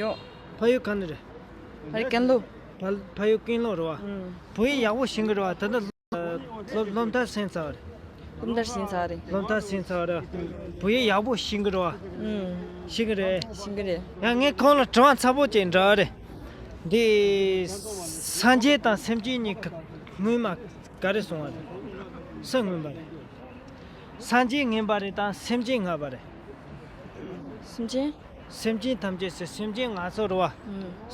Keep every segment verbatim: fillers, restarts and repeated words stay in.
ཡོད། ཕ་ཡུལ་ག་ནས་རེད། ཕ་ཡུལ་ཀན་ལྷོ། ཕ་ཕ་ཡུལ་ཀན་ལྷོ་རེད་བ། ཨུམ། བོད་ཡིག་ཡག་པོ་ཤེས་ཀྱི་རེད་བ། ད་ལྟ་སློབ་སློབ་མཐར་ཕྱིན་ཚར་བ་རེད། སློབ་མཐར་ཕྱིན་ཚར་རེད། སློབ་མཐར་ཕྱིན་ཚར་བ་རེད། བོད་ཡིག་ཡག་པོ་ཤེས་ཀྱི་རེད་བ། ཨུམ། ཤེས་ཀྱི་རེད། ཤེས་ཀྱི་རེད། ཡང་ངས་ཁོང་ལ་དྲི་བ་ཚ་པོ་ཅིག་འདྲི་བ་རེད། འདི་སངས་རྒྱས་དང་སེམས་ཅན་གཉིས་ཀ་སྔོན་མ་ག་རེ་གསུངས་པ་རེད། སུ་སྔོན་པ་རེད། སངས་རྒྱས་སྔོན་པ་རེད་དང་སེམས་ཅན་སྔ་པ་རེད། སེམས་ཅན། སེམས་ཅན་ཐམས་ཅད་ཟེར་སེམས་ཅན་ང་ཚོ་རེད་བ། ཨུམ།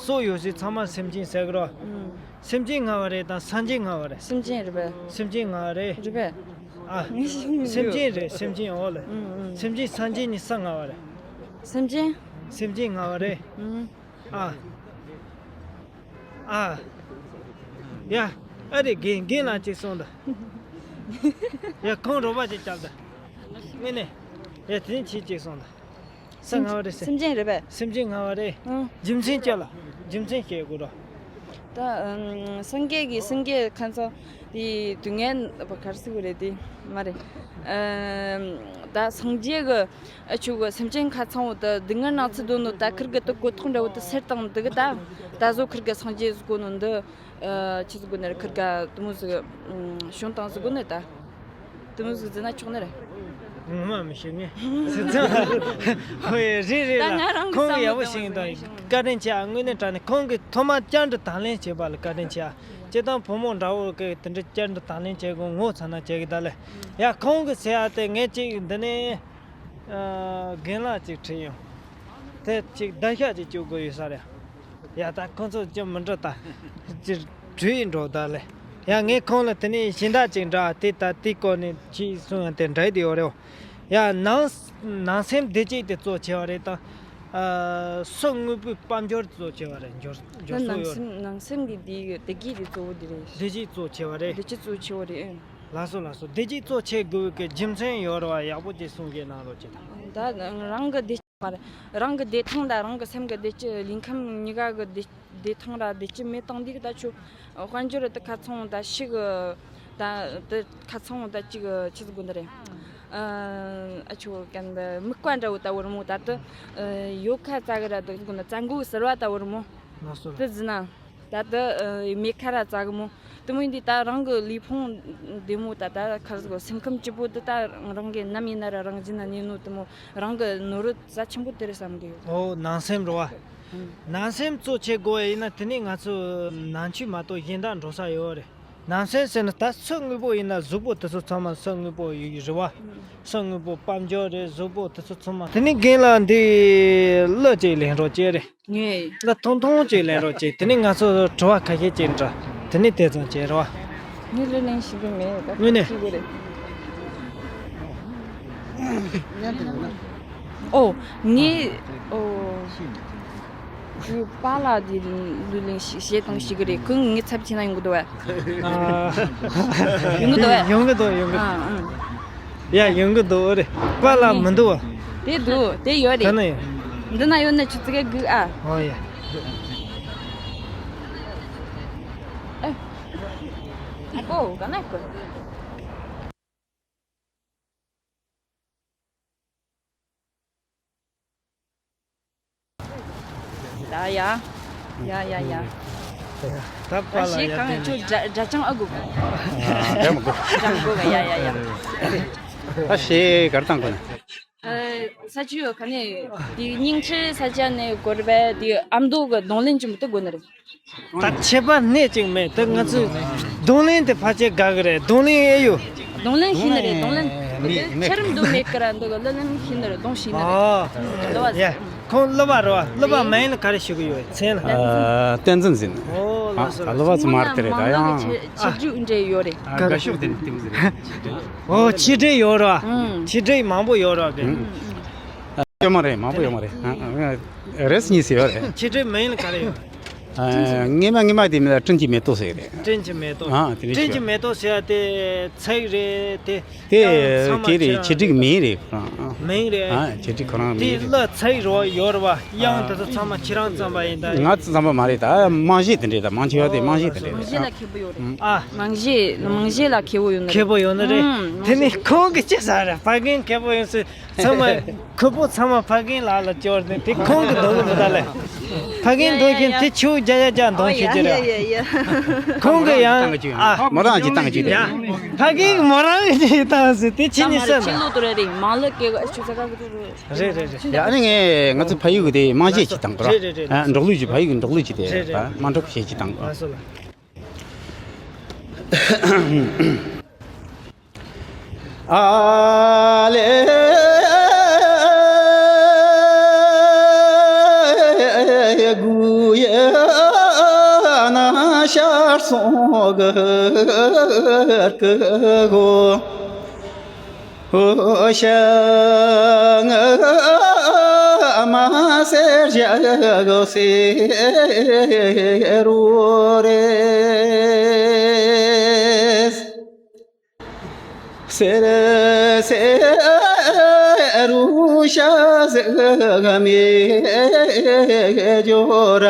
སྲོག་ཡོད་ཚད་ཚང་མ་སེམས་ཅན་ཟེར་གི་རེད་བ། ཨུམ། སེམས་ཅན་སྔ་བ་རེད་དང་སངས་རྒྱས་སྔ་བ་རེད། སེམས་ཅན་རེད་པས། སེམས་ཅན་སྔ་བ་རེད། རེད་པས། ཨ། ངས་ཤེས་མི་སེམས་ཅན་འདུག་རེད། སེམས་ཅན་འོ་ལེ། ཨུམ་ཨུམ། སེམས་ཅན་སངས་རྒྱས་གཉིས་སུ་སྔ་བ་རེད། སེམས་ཅན། སེམས་ཅན་སྔ་བ་རེད། ཨུམ། ཨ། ཨ། ཡ། ཨ་རེ་རྒན་རྒན་ལགས་ཅིག་གསུངས་དང་། ཡ་ཁོང་རོགས་པ་ཅིག་རྒྱབ་དང་། དངོས་གནས། ཡ་དེ་ནས་ཁྱེད་ཅིག་གསུངས་དང་། སུ་སྔ་བ་རེད་ཟེར། སེམས་ཅན་རེད་པས། སེམས་ཅན་སྔ་བ་རེད། ཨང་། རྒྱུ་མཚན་ཅི་ལ། རྒྱུ་མཚན་བཤད་དགོས་རོ། ད་ཨམ། སངས་རྒྱས་ཀྱི་སེམས་བསྐྱེད་ཁ་སང་དེ་དུས་ངན་པ་གར་སི་གོ་རེད་དེ་མ་རེད། ཨམ། ད་སངས་རྒྱས་ཀྱི་ཨ་ཆུ་གི་སེམས་ཅན་ཁ་ཚང་བོ་ད་སྡུག་བསྔལ་ནང་ཚུད་དོ་ནོ་ད་ཁིར་གི་ད་གོ་ཐོག་འདྲ་བོ་ད་སེར་དང་འདི་གི་ད་ད་བཟོ་ཁིར་གི་སངས་རྒྱས་གོ་ནོ་འདི། ཨ། ཆི་ཟིག་གོ་ནི་རེད། ཁིར་ག་དུ་མོ་ཟིག་ཨུམ། བྱུང་བཏང་ཟིག་གོ་ནི་ད། དུ་མོ་ཟིག་ཟེར་ན་ཆོག་ནི་རེད། ངོ་མ་མི་ཤེས་ངས། ཟེར་ཙང་། ཧོ་ཡ་རེད་རེད་ད་ལ། ང་རང་གི་ཁོང་གི་བསམ་ཡག་པོ་བློ་ཤེས་དང་། བཀའ་དྲིན་ཆེ། དངོས་གནས་དྲང་གནས་ཁོང་གིས་ཐོག་མར་བསྐྱར་དུ་དང་ལེན་བྱས་པ་ལ་བཀའ་དྲིན་ཆེ། སྤྱིར་བཏང་བུ་མོ་འདྲ་བོ་གིས་དེ་འདྲ་བསྐྱར་དུ་དང་ལེན་བྱེད་དགོས་ངོ་ཚ་ན་བྱེད་གི་ད་ལེ། ཡ་ཁོང་གིས་ཟེར་ཡ་དེ་ངས་ཅིག་འདི་ནས། ཨ། རྒན་ལགས་ཅིག་ཁྲིད་ཡོང་། དེ་ཅིག་བརྡ་ཤ་ཅིག་བཅུག་དགོས་ཡོད་ས་རེད། ཡ་ད་ཁོ་ཚོ་ཅི་མི་འགྲོ་ད། ཅིག་བྲོས་ཡིན་འགྲོ་ད་ལེ། ཡ་ངས་ཁོང་ལ་དེ་ནས་གཞན་དག་ཅིག་འདྲ་དེ་ད་དེའི་སྐོར་ནས་ཅིག་གསུང་ཡང་དེ་འདྲ་དེ་ཡོད་རེད། ཡ་ནང་ནང་སེམས་བདེ་སྐྱིད་དེ་གཙོ་ཆེ་བ་རེད་ད། ཨ། སོ་དངོས་པོའི་དཔལ་འབྱོར་གཙོ་ཆེ་བ་རེད། འབྱོར་འབྱོར་སོ་ནང་ཡོད་རེད། སེམས་ནང་སེམས་ཀྱི་བདེ་བདེ་སྐྱིད་དེ་གཙོ་བོ་དེ་རེད། བདེ་སྐྱིད་གཙོ་ཆེ་བ་རེད། བདེ་སྐྱིད་གཙོ་ཆེ་བ་རེད། ཨེ། ལགས་སོ་ལགས་སོ། བདེ་སྐྱིད་གཙོ་ཆེ་དགོས་ཀྱི་རྒྱུ་མཚན་ཡོད་རེད་བ། ཡག་པོ་ཅིག་གསུང་གི་གནང་རོགས་བྱེད་དང་། ད་རང་གི་བདེ་སྐྱིད་མ་རེད། རང་གི་བདེ་ཐང་དང་རང་གི་སེམས་ཀྱི་བདེ་སྐྱིད། ལུས་ཁམས་གཉིས་ཀ་གི་བདེ་བདེ་ཐང་ར་བདེ་སྐྱིད་མེད་སྟངས་འདི་གི་ད་ཆུ་དཔལ་འབྱོར་དེ་ཁ་ཚང་ད་ཤི་གི་ད་དེ་ཁ་ཚང་ད་ཅིག་ཆི་ཟིག་དགོས་འདི་རེད། ཨ་ཆུ་གན་ད་མིག་པ་འདྲ་བོ་ད་བོར་མོ་ད་དུ་ཡོད་ཁ་ཙ་གི་ར་དུ་དགོས་ན་ཙ་འགུ་ཟེར་བ་ད་བོར་མོ། ལགས་སོ། དེ་ཟིན་ན། ད་ལྟ་ཨ་མེ་ཁ་ར་ཙག་མོ། དེ་མོ་ཡིན་དུས་ད་རང་གི་ལུས་ཕུང་བདེ་མོ་ད་ད་ཁར་ཟིག་སེམས་ཁམས་སྐྱིད་པོ་དེ་ད་རང་གི་ནམ་ཡིན་ན་ར་རང་བཞིན་ན་གནས་ནོ་དེ་མོ་རང་གི་ནོར་རྩ་ཆེན་པོ་དེ་རེད་བསམ་གི་ཡོད། ཨོ་ནང་སེམས་རེད་བ། ཨང་། ནང་སེམས་གཙོ་ཆེ་དགོས་ཡིན་ན་དེ་ནས་ང་ཚོ་ནང་ཆོས་མ་གཏོགས་གཞན་དག་འགྲོ་ས་ཡོད་རེད། ནང་སེམས་ཟེར་ན་ད་སོ་དངོས་པོ་ཡིན་ན་གཟུགས་པོ་དེ་ཚོ་ཚང་མ་སོ་དངོས་པོ་ཡོད་རེད་བ། སོ་དངོས་པོ་དཔལ་འབྱོར་རེད། གཟུགས་པོ་དེ་ཚོ་ཚང་མ། དེ་ནས་རྒན་ལགས་འདི་གླུ་ཅིག་ལེན་རོགས་བྱེད་རེད། ངས། ད་ཐུང་ཐུང་ཅིག་ལེན་རོགས་བྱེད། དེ་ནས་ང་ཚོ་དྲི་བ་ཁ་ཤས་ཅིག་འདྲི། དེ་ནས་དེ་ཙམ་བྱེད་རོགས། ངས་གླུ་ལེན་ཤེས་ཀྱི་མེད། ད་དངོས་གནས། ཤེས་དགོས་རེད། ཨོ། ངས། ཨོ། ཁོའི་པཱ་ལགས་དེ་གླུ་ལེན་ཤེས་ཤེས་དང་ཤེས་ཀྱི་རེད། ཁོས་ངའི་ཚབ་བྱས་ན་ཡོང་གི་འདུག་བས། ཨ། ཡོང་གི་འདུག་བས། ཡོང་གི་འདུག་ཡོང་གི། ཨ་ཨ། ཡ་ཡོང་གི་འདུག་རེད། པཱ་ལགས་མི་འདུག་བ། དེ་འདུག་དེ་ཡོད་རེད། ད་ནི་ཡོད། འདི་ན་ཡོད་ན་ཆུ་ཚིག་གི་ཨ། ཨོ་ཡ། ཨེ། ཨ་ཀོ་ག་ན་ཀོ། ད་ཡ། ཡ་ཡ་ཡ། ད་པཱ་ལགས་ཞེས་ཡ་གང་དེ་ཁྱོད་དགྲ་དགྲ་ཅང་ཨ་གུ། ཨ་དེ་མ་གོ། ཅང་གོ་ག་ཡ་ཡ་ཡ། ད་ཞེས་གར་བཏང་གོ་ན། ཨ་ས་ཆུ་ཡོད་ག་ནས་དེ་སྙིང་ཁྲི་ས་ཆ་ནས་གོ་རེ་བས་དེ་ཨ་མདོ་གི་རྡུང་ལེན་ཅི་མི་ཏི་དགོ་ནི་རེད། ད་ཁྱད་པར་སྣེ་གཅིག་མེད། ད་ང་ཚོས་རྡུང་ལེན་དེ་ཕལ་ཆེར་དགའ་གི་རེད། རྡུང་ལེན་ཨེ་ཡོད། རྡུང་ལེན་ཤེས་ནི་རེད། རྡུང་ལེན་མི་མི་ཆ་རིམ་འདུག་མེད་ཀི་ར་འདུག་གི་གླུ་ལེན་ཤེས་ནི་རེད། རྡུང་ཤེས་ནི་རེད། ཨོ། གླུ་བ་ཡ། ཁོང་གླུ་བ་རེད་བ། གླུ་བ་མིང་ལ་ག་རེ་ཞུ་གི་ཡོད། མཚན་ལ། ཨ། བསྟན་འཛིན་ཟེར་ནི། ཨོ་ལགས་སོ། ཨ་གླུ་བ་ཚོ་མར་དེ་རེད། ད་ཡང་ཆེ་ཆེ་འབྲི་འདྲ་ཡོད་རེད། ཨ་དགའ་ཤོས་དེ་ནི་དེ་མོ་ཟེར་རེད། ཨོ་ཆེ་འབྲི་ཡོད་རེད་བ། ཆེ་འབྲི་མང་པོ་ཡོད་རེད་བ། ཡོད་མ་རེད། མང་པོ་ཡོད་མ་རེད། ཨ་ཨ་རེས་གཉིས་སུ་ཡོད་རེད། ཆེ་འབྲི་མིང་ལ་ག་རེ་ཡོད། ཨ་སྔས་མ་སྔས་མ་དེ་མིན་ལ་སྤྲིན་གྱི་མེ་ཏོག་ཟེར་གི་རེད། སྤྲིན་གྱི་མེ་ཏོག་ཨ་དེ་འདྲ་སྤྲིན་གྱི་ཞིག་མེ་ཏོག་ཟེར་ཡ་དེ་ཚིག་རེད་དེ། དེ་ཡང་ཚང་མ་གི་རེད། ཁྱེད་ཆེ་འབྲི་མིང་རེད་ཁོ་རང་། མིང་རེད། ཨ་ཆེ་འབྲི་ཁོ་རང་དེ་མིང་རེད། གླུ་ཚིག་རོ་ཡོད་རེད་བ། དབྱངས་དེ་ཚོ་ཚང་མ་ཁྱེད་རང་བརྩམས་པ་ཡིན་ད། ང་བརྩམས་པ་མ་རེད་ད། རྨང་གཞི་དེ་འདྲས་ད། མང་ཆེ་བ་དེ་རྨང་གཞི་དེ་འདྲས་རེད། རྨང་གཞི་ལ་མཁས་པོ་ཡོད་རེད། ཨ་རྨང་གཞི་རྨང་གཞི་ལ་མཁས་པོ་ཡོད་ནི་རེད། མཁས་པོ་ཡོད་ནི་རེད། ཨུམ། དེ་ནི་ཁོང་གིས་ཅི་ཟེར་རེད། ཕ་རྒན་མཁས་པོ་ཡོད་ཟེར། ཚང་མ་ཁུར་པོ་ཚང་མ་ཕ་རྒན་ལགས་ལ་སྐྱོར་ནས་དེ་ཁོང་གི་འདོན་གི་མི་གདའ་ལེ། ཕ་རྒན་འདོན་མཁན་དེ་ཆུ་བརྒྱ་ཡ་བརྒྱ་འདོན་ཤེས་ཀྱི་རེད། ཁོང་གི་ཡང་ཨ། མོ་རང་གིས་བཏང་གི་རེད། ཡ། ཕ་རྒན་གྱིས་མོ་རང་གིས་བཏང་ཟེར་དེ་ཕྱི་ནས་བསམ། ཕྱི་ལོག་ཏུ་རེད་རེད། མ་ལག་གི་ཆུ་ས་ག་གི་རེད། རེད་རེད་རེད། ཡ། ཨ་ནི་ངས་ང་ཚོ་ཕ་ཡུལ་གི་དེ་དམངས་གཞས་ཅིག་བཏང་གི་ར། རེད་རེད་རེད། ཨ། འབྲོག་གླུ་ཅིག་ཕ་ཡུལ་གི་འབྲོག་གླུ་ཅིག་དེ། རེད་རེད། དམངས་ཁྲོད་གཞས་ཅིག་བཏང་གི། ལགས་སོ་ལགས། ཨ་ལེ་གུ་ཡ་ན་ཤར་སོང་གི་གོ། ཨོ་ཤ་ང་མ་སེར་ཞག་སེ་རུ་རེ། སེར་སེར་རུ་ཤ་ཟེ་མེ་ཇོ་ར།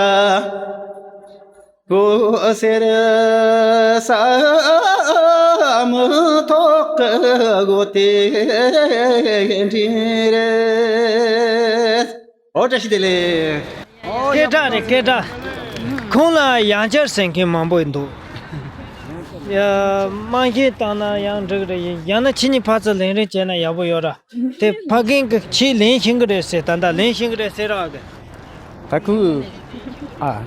གོ་སེར་ས་མུ་ཐོག་གི་གོ་དེ་འདྲི་རེད། ཨོ། བཀྲ་ཤིས་བདེ་ལེགས། སྐད་གྲགས་རེད། སྐད་གྲགས། ཁོང་ལ་ཡང་བསྐྱར་ཟེར་མཁན་མང་པོ་འདུག། ཡ། དམངས་གཞས་བཏང་ན་ཡང་འགྲིག་རེད། ཡང་ན་ཁྱེད་གཉིས་ཕར་ཚུར་ལེན་རེས་བྱས་ན་ཡག་པོ་ཡོད་ར། དེ་ཕ་རྒན་གྱིས་ཁྱེད་ལེན་ཤེས་ཀྱི་རེད་ཟེར། ད་ལྟ་ལེན་ཤེས་ཀྱི་རེད་ཟེར་ར་གི། ད་ཁོས། ཨ།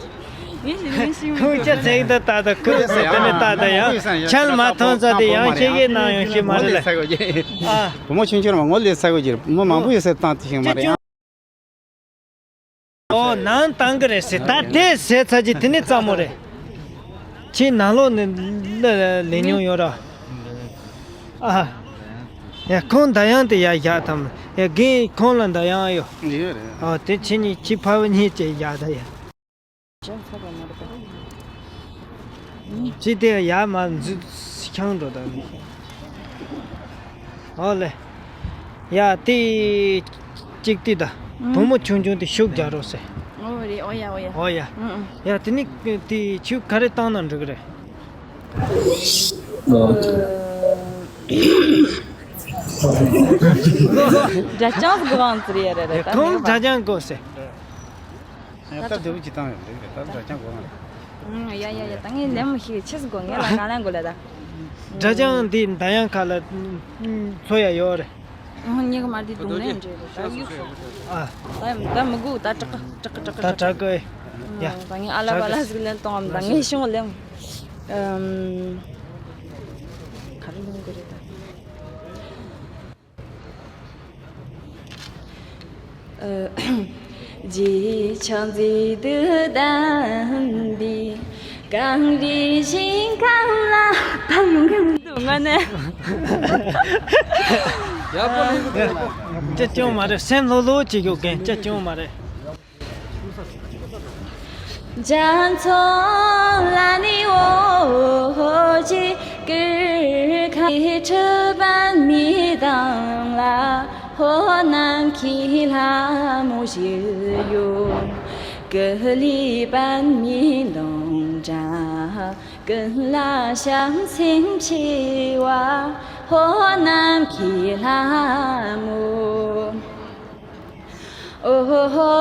ཁོས་ཅི་ཟེར་གི་འདུག་ད། ད་ཁོས་དེ་ནས་ད་ད་ཡང་ཆ་མ་ཐོན་ཙང་དེ་ཡང་ཤེས་ཀྱི་ནང་ཡང་ཤེས་མ་རེད་ལ། ཨ། བུ་མོ་ཆུང་ཆུང་མ་ངོ་ལས་ཚ་གོ་གྱིར་མི་མང་པོ་ཡོད་སར་བཏང་དེ་ཤེས་མ་རེད། ཨོ། ནང་བཏང་གི་རེད་ཟེར། ད་དེ་ཟེར་ཚར་གྱི་དེ་ནས་གཙང་མོ་རེད། ཁྱེད་ནང་ལོགས་ནས་ལ་ལེན་མྱོང་ཡོད་ར། ཨ། ཡ། ཁོང་ད་ཡང་དེ་ཡར་བཞག་དང་། ཡ། རྒན་ཁོང་ལ་ད་ཡང་ཡོད། ཡོད་རེད། ཨོ། དེ་ཁྱེད་གཉིས་ཁྱི་ཕ་བུ་གཉིས་ཀྱིས་བཞག་ད་ཡ། ཅི་སྟེ་ཡར་མར་འཛུལ་འཁྱང་འགྲོ་ད། ཨོ་ལེ། ཡ། དེ་གཅིག་དེ་ད། ཨུམ། བུ་མོ་ཆུང་ཆུང་དེ་ཤུགས་རྒྱག་རོགས་ཟེར། ཨོ་རེད། ཨོ་ཡ། ཨོ་ཡ། ཨོ་ཡ། ཨུམ་ཨུམ། ཡ། དེ་ནི་དེ་ཆུ་ག་རེ་བཏང་ན་འགྲིག་གི་རེད། སྒྲ་རྐྱང་གི་དབང་ཙི་རེད། རེད་རེད། ད་ཁོང་ནི་སྒྲ་རྐྱང་དགོས་ཟེར། ད་ལྟ་བདེ་པོ་ཅིག་བཏང་ཡོད་རེད། ད་སྒྲ་རྐྱང་དགོས་མ་རེད། ཨུམ། ཡ་ཡ་ཡ། ད་ངས་ལན་མི་ཤེས། ཆི་ཟིག་དགོས། ངས་ལ་ག་ལན་དགོས་ལ་ད། སྒྲ་རྐྱང་འདི་འདར་དབྱངས་ཁ་ལ་འཚོ་ཡ་ཡོད་རེད། ཨུམ། ཉི་ག་མ་འདི་རྡུང་ལེན་འདྲ་རེད། ད་གཡུག་སོང་། ཨ། ད་ད་མི་དགོས། ད་དྲག་གི་དྲག་གི་དྲག་གི་ད་དྲག་གི། ཡ། ད་ངས་ཨ་ལ་བ་ལ་ཟིག་ལེན་གཏོང་ངམ། ད་ངས་ཤོང་ལེན། ཨུམ། ག་རེ་ལེན་དགོས་རེད་ད། རྗེས་ཆགས་མཛེས་སྡུག་ལྡན་པའི་གངས་རིའི་ཞིང་ཁམས་ལ། ད་ལུང་གི་མི་འདུག་ང་ནས། ཡག་པོ་ལུང་གི་འདུག་ལ། ཅི་སྐྱོན་མ་རེད། སེམས་ལྷོད་ལྷོད་བྱེད་རྒྱུ་གན་ཅི་སྐྱོན་མ་རེད། རྒྱ་མཚོ་ལ་ནི་འོ་ཇི་ཀི་ཁ་ཁྲི་པན་མི་དང་ལ་ཧོ་ནམ་ཁི་ལྷ་མོ་ཞི་ཡོ་ཀི་ལི་པན་མི་ལོང་དྲ་ཀི་ལ་ཤམ་སེང་ཆེ་བ་ཧོ་ནམ་ཁི་ལྷ་མོ། ཨོ་ཧོ་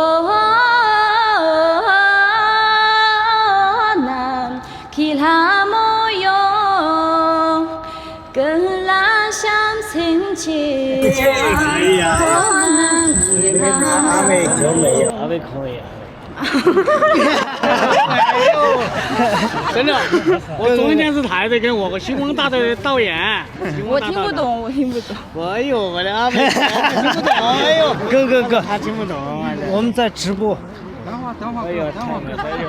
ནམ་ཁི་ལྷ་མོ་ཡོ་ཀི་ལ་ཤམ་སེང་ཆེ་ཡ་ཧོ་ནམ་ཁི་ལྷ་མོ། 真的，我昨天是台北跟我个星光大道的导演，星光大道的。我听不懂，我听不懂。哎呦，我的阿妹，我听不懂。哎呦，哥哥哥，他听不懂。我们在直播。等会儿，等会儿，哎呦，哥，等会儿，哥。哎呦。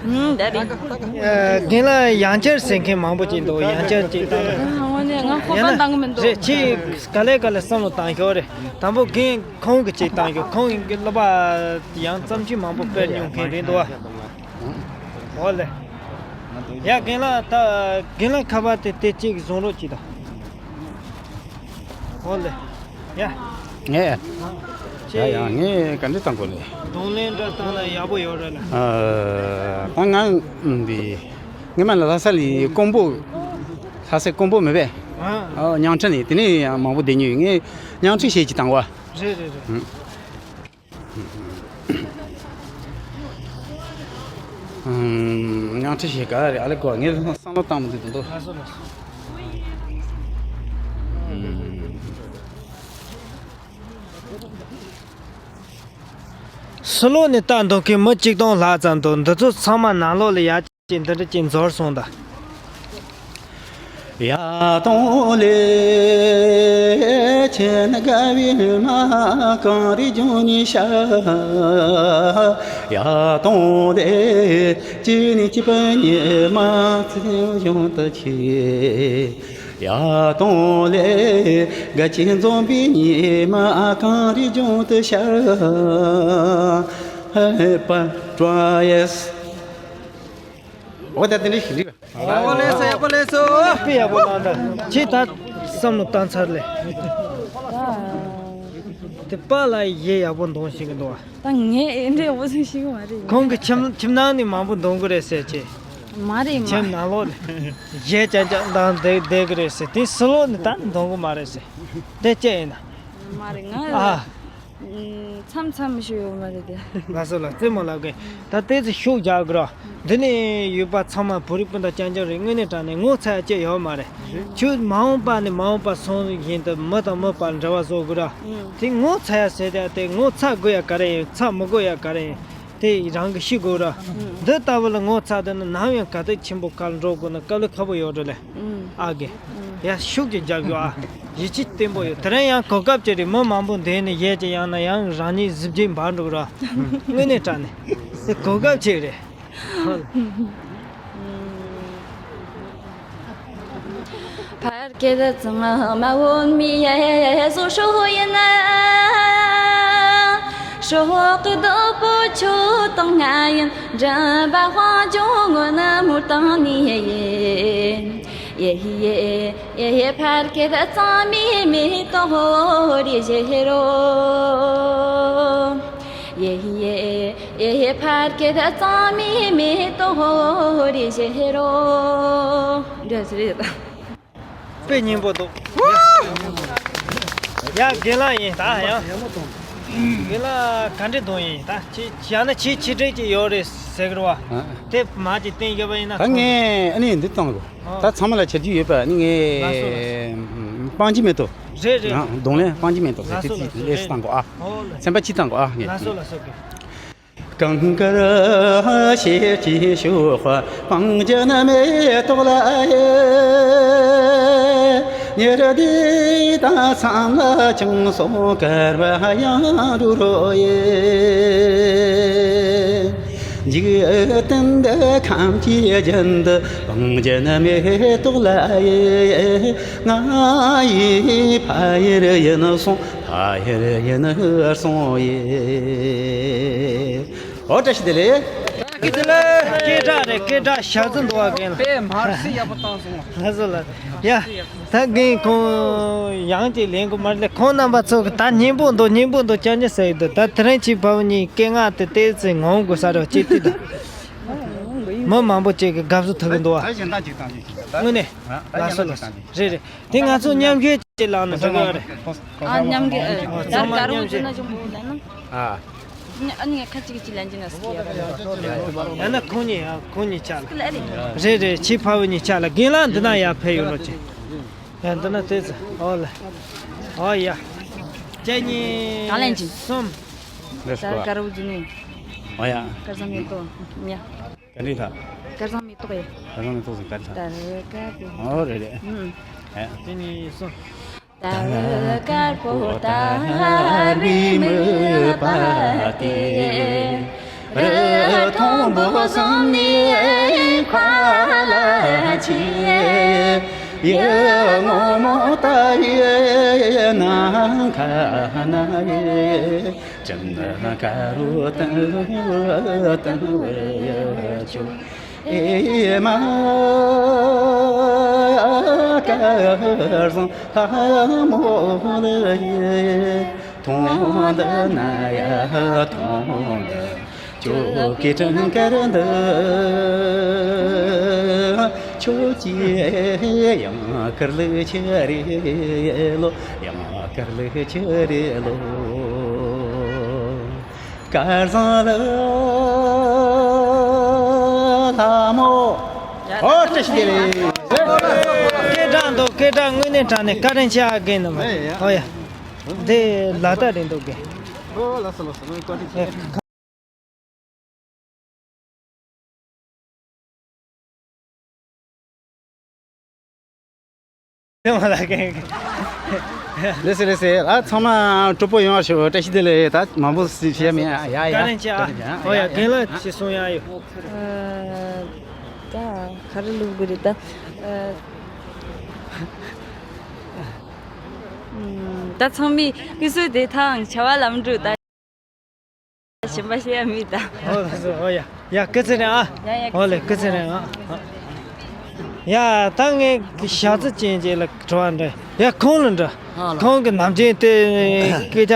嗯，对的。རྒན་ལགས་ཡང་བསྐྱར་ཟེར་མཁན་མང་པོ་ཅིག་འདུག། ཡང་བསྐྱར་ཅིག་བཏང་། ཨ། འོ་ནས་ང་ཁོ་པ་འདང་གི་མི་འདུག། རེད། ཁྱེད་ག་ལེ་ག་ལེ་བསམ་བློ་བཏང་ཤོག་རེད། དང་པོ་རྒན་ཁོང་གི་ཅིག་བཏང་ཤོག། ཁོང་གི་བསླབ་པ་ཡང་བརྩམས་ཆོས་མང་པོ་སྤེལ་མྱོང་མཁན་རེད་འདུག་བ། འོ་ལེ། ཡ། རྒན་ལགས། ད་རྒན་ལགས་ཁ་པར་དེ་དེ་གཅིག་བཟུང་རོགས་གྱིས་ད། འོ་ལེ། ཡ། ངས། ཡ་ཡ། ངས་ག་འདྲ་བཏང་དགོས་ལེ། གདོང་ལེན་འདྲ་བཏང་ན་ཡག་པོ་ཡོད་རེད་ལ། ཨ། ད་ང་འདི་སྔོན་མ་ལ་ལྷ་ས་ལ་ཀོང་པོ། ལྷ་སའི་ཀོང་པོ་མེད་པས། ཨ། ཨ། ཉང་ཁྲི་ནས་དེ་ནས་ཡང་མང་པོ་བསྡད་མྱོང་ཡོད། ངས་ཉང་ཁྲི་ཞེས་ཀྱི་བཏང་བ། རེད་རེད་རེད། ཨུམ། ཨུམ། ཉང་ཁྲི་ཞེས་ག་རེད། ཨ་ལེ་གོ། ངས་བསམ་བློ་བཏང་མི་འདུག་དོན་དུ། ལགས་སོ་ལགས་སོ། ཨུམ། ཕྱི་ལོགས་ནས་ལྟ་མདོག་མཁན་མི་གཅིག་སྟོང་ལྷག་ཙམ་འདུག་འདི་ཚོ་ཚང་མ་ནང་ལོགས་ལ་ཡར་ཅིག་འདི་འདྲ་ཅིག་འཛོལ་སོང་ད། ཡ་དོ་ལེ། ཁྱེད་དགའ་བའི་མ་གངས་རི་ལྗོངས་ནས་ཤར། ཡ་དོ་ལེ། སྐྱིད་ནས་སྐྱིད་པའི་ཉི་མ་ཚེ་གཞུང་དུ་ཁྱེད། ཡ་དོ་ལེ། དགའ་སྐྱིད་འཛོམས་པའི་ཉི་མ་གངས་རི་ལྗོངས་དུ་ཤར། ཧེ་པ་ཀྲོ་ཡེས། འོ་ད་དེ་འདྲ་ཞིག་རེད། ཡག་པོ་ལས་སོ། ཡག་པོ་ལས་སོ། དཔེ་ཡག་པོ་གནང་ད། ཁྱེད་ད་བསམ་བློ་བཏང་ཚར་ལེ། དེ་པཱ་ལགས་གཞས་ཡག་པོ་འདོན་ཤེས་ཀྱི་འདུག་བ། ད་ངས་ཨེ་འདྲའི་འོ་ཚོད་ཤེས་ཀྱི་མ་རེད། ཁོང་གི་ཁྱིམ་ཁྱིམ་ནང་ནས་མང་པོ་འདོན་གི་རེད་ཟེར་ཅེ། མ་རེད་མ། ཁྱིམ་ནང་ལོགས་ནས་གཞས་ཅན་ཅན་བཏང་བསྡད་བསྡད་གི་རེད་ཟེར། དེ་ཕྱི་ལོགས་ནས་ད་འདོན་གི་མ་རེད་ཟེར། དེ་ཅི་ཡིན་ན། མ་རེད་ང་། ཨ། མཚམས་མཚམས་ཞུ་ཡོད་མ་རེད་དེ། ལགས་སོ་ལགས། རྩེད་མོ་ལབ་གི། ད་ལྟའི་ཚེ་ཤུགས་རྒྱག་དགོས་ར། འདི་ནས་ཡོད་པ་ཚང་མ་བོད་རིགས་སྤུན་ཟླ་རྐྱང་རྐྱང་རེད། དངོས་གནས་དྲང་གནས་ངོ་ཚ་ཡ་ཅི་ཡོད་མ་རེད། ཁྱོད་མ་འོངས་པ་ནས་མ་འོངས་པ་སོང་བཞིན་དུ་མི་དང་མི་བར་འབྲེལ་བ་བཟོ་དགོས་ར། དེ་ངོ་ཚ་ཡ་ཟེར་དེ་དེ་ངོ་ཚ་དགོས་ཡ་ག་རེ་ཡིན། ཚ་མི་དགོས་ཡ་ག་རེ་ཡིན། དེ་རང་གིས་ཤེས་དགོས་ར། འདི་ལྟ་བུ་ལ་ངོ་ཚ་དེ་ནི་ནམ་ཡང་ག་དུས་ཆེན་པོ་ཁར་འགྲོ་དགོས་ན་དཀའ་ལས་ཁག་པོ་ཡོད་རེད་ལེ། ཨ་གི། ཡ་ཤུགས་ཀྱིས་རྒྱབ་ཡོད་ཨ། ཡིད་ཆེས་བརྟན་པོ་ཡོད། དེ་རིང་ཡང་གོ་སྐབས་ཅིག་རེད། མི་མང་པོ་འདུས་ནས་གཞས་ཅིག་བླངས་ན་ཡང་རང་ཉིད་གཟི་བརྗིད་འབར་འགྲོ་ར། དངོས་གནས་དྲང་གནས་དེ་གོ་སྐབས་ཅིག་རེད། ཕར་སྐད་གཙང་མ་འོད་མའི་སོ་སོ་ཡིན། སྲོག་གི་བདག་པོ་ཁྱོད་དང་ང་ཡིན། འགྲིམ་པ་དཔལ་འབྱོར་དངོས་ནི་མུར་བཏང་ནས་ཡིན། ཡེ་ཡེ་ཡེ་ཡེ་ཕར་སྐད་གཙང་མའི་མེ་ཏོག་རེ་བཞད་རོགས། ཡེ་ཡེ་ཡེ་ཡེ་ཕར་སྐད་གཙང་མའི་མེ་ཏོག་རེ་བཞད་རོགས། འདྲ་ཟེར་རེད། དཔེ་སྙན་པོ་འདུག་ཡ་རྒན་ལགས་ཡིན་ད་ཡང་། རྒན་ལགས་ག་འདྲས་གཏོང་ཡིན་ད། ཁྱེད་ཡང་ན་ཁྱེད་ཆེ་གྲས་ཅིག་ཡོད་རེད་ཟེར་གི་རེད་བ། དེ་མ་ཅིག་བསྟན་བཞག་པ་ཡིན་ན། ད་ངས་ཨ་ནི་འདི་བཏང་གོ། ད་ཚང་མ་ལ་བྱ་རྒྱུ་ཡོད་པ་ནི་ངས། ལགས་སོ་ལགས་སོ། སྤང་རྒྱུ་མེད་དོ། རེད་རེད། གདོང་ལེན་སྤང་རྒྱུ་མེད་དོ་ཟེར། ལགས་སོ་ལགས་སོ། ལེས་བཏང་གོ་ཨ། ཨོ་ལགས། སེམས་པ་སྐྱིད་བཏང་གོ་ཨ་ངས། ལགས་སོ་ལགས་སོ། གང་དགར་ཞེས་ཀྱི་ཞུ་བ་སྤང་རྒྱུ་ནི་མེ་ཏོག་ལ་ཡེ། ཉེར་བསྡུས་དང་མཚམས་ལ་ཅུང་ཟད་དཀར་བ་ཡང་འགྲོ་རོ་ཡེ། འཇིག་རྟེན་འདི་ཁམས་ཀྱི་རྒྱུན་དུ་སྤང་རྒྱུ་ནི་མེ་ཏོག་ལ་ཡེ། ང་ཡི་ཕ་ཡུལ་ཡིན་སོང་། ཕ་ཡུལ་ཡིན་སོང་ཡེ། ཨོ་བཀྲ་ཤིས་བདེ་ལེགས། སྐད་གྲགས་རེད། སྐད་གྲགས་ཞག་ཚི་འདུག་བ་རྒན་ལགས། དཔེ་མར་སི་ཡག་པོ་བཏང་སོང་བ། ལགས་སོ་ལགས། ཡ། ད་རྒན་ཁོང་ཡང་ཅིག་ལེན་དགོས་མ་རེད། ཁོང་རྣམ་པ་ཚོ་གི་ད་སྙན་པོ་འདུག་སྙན་པོ་འདུག་ཅང་ཅི་ཟེར་གི་འདུག་ད་དེ་རིང་ཁྱེད་ཕ་བུ་གཉིས་སྐད་ངག་དེ་ཏོག་ཙམ་ངོམ་དགོས་ས་རེད། ཅི་ཐུབ་ད། མི་མང་པོ་ཅིག་གི་དགའ་བསུ་ཐུབ་གི་འདུག་བ། ད་གཞན་དག་ཅིག་བཏང་ཅིག་ད། དངོས་གནས། ད་ལགས་སོ་ལགས་སོ། རེད་རེད། དེ་ང་ཚོ་མཉམ་ཞུགས་ཅིག་ལངས་ན་འགྲིག་གི་རེད། ཨ་མཉམ་གི་ཨ་ད་དཀར་པོ་བྱུང་ན་ཅུང་པོ་ལ་ན། ཨ། ཨ་ནི་ཁ་ཅིག་ཅིག་ལན་ཅིག་ན་སྐྱེ་ཡ་རེད། ཡང་ན་ཁོང་གཉིས་ཡང་ཁོང་གཉིས་ཆགས་ལ། རེད་རེད། ཁྱེད་ཕ་བུ་གཉིས་ཆགས་ལ། རྒན་ལགས་འདི་ན་ཡར་ཕེབས་ཡོང་རོགས་གྱིས། ཡ་འདི་ན་ལྟོས་ཚེ། ཨོ་ལེ། ཨོ་ཡ། གཅིག་གཉིས། གང་ལན་ཅིག་གསུམ། ད་དཀར་པོ་བྱུང་ནས། ཨོ་ཡ། དཀར་ཟམ་མེ་ཏོག་ཉ། ག་འདྲ་ལ། དཀར་ཟམ་མེ་ཏོག་ཡ། དཀར་ཟམ་མེ་ཏོག་ཟེར་ག་འདྲ་ལ། ད་རེ་དཀར་པོ། ཨོ་རེད་རེད། ཨུམ། ཨེ། དེ་ནས་སོ། ད་རེ་དཀར་པོ་དར་བའི་མུས་པ་དེ། རི་མཐོན་པོ་གསུམ་ནས་མཁའ་ལ་མཆེད། ཡུལ་སྔོན་མོ་ལྟ་བུའི་ནམ་མཁའ་ན། སྤྲིན་དཀར་པོ་དུམ་བུ་དུམ་བུར་ཡོད་ཅོག་ཨེ་མ། དཀར་ཟམ་ལྷ་མོ་ལ་ཡེ། མཐོང་འདི་ན་ཡ་མཐོང་འདི། ཁྱོད་ཀྱི་སྤྲིན་དཀར་འདི། ཁྱོད་ཀྱི་ཡང་ཀར་ལི་ཆི་རེ་ལོ། ཡང་ཀར་ལི་ཆི་རེ་ལོ། སྐལ་བཟང་ལ་ལྷ་མོ། ཨོ་བཀྲ་ཤིས་བདེ་ལེགས། སྐད་གྲགས་འདུག་སྐད་གྲགས་དངོས་གནས་དྲང་གནས་བཀའ་དྲིན་ཆེ་ཨ་རྒན་རྣམ་པ། ཨོ་ཡ། འདི་ལ་དྭགས་རེད་འདུག་གས། ཨོ་ལགས་སོ་ལགས་སོ། ལགས་བཀའ་དྲིན་ཆེ། ལགས་སེ་ལགས་སེ། ཨ་ཚང་མ་སྤྲོ་པོ་ཡོང་བ་ཞུ། བཀྲ་ཤིས་བདེ་ལེགས། ད་མང་པོ་ཞུ་ཡ་མེད། ཡ་ཡ། བཀའ་དྲིན་ཆེ་ཨ། ཨོ་ཡ། རྒན་ལགས་ཅིག་གསུང་ཡ་ཡོད། ཨ། ད་ག་རེ་ལབ་དགོས་རེད་ད། ཨ། ཨམ། ད་ཚང་མས་སྐུ་གཟུགས་བདེ་ཐང་བྱ་བ་ལམ་འགྲོ་ད། གཞན་པ་བཤད་ཡ་མེད་ད། ཨོ་ལགས་སོ། ཨོ་ཡ། ཡ་སྐུ་ཚེ་རིང་ཨ། ཡ་ཡ། ཨོ་ལེ་སྐུ་ཚེ་རིང་ཨ། ཡ་ད་ངས་ཞག་རྩི་ཅན་ཅིག་ལ་དྲི་བ་འདྲི། ཡ་ཁོང་ལ་འདྲི། ཨ་ལ། ཁོང་གི་ནམ་རྒྱུན་དེ་སྐད་ཆ།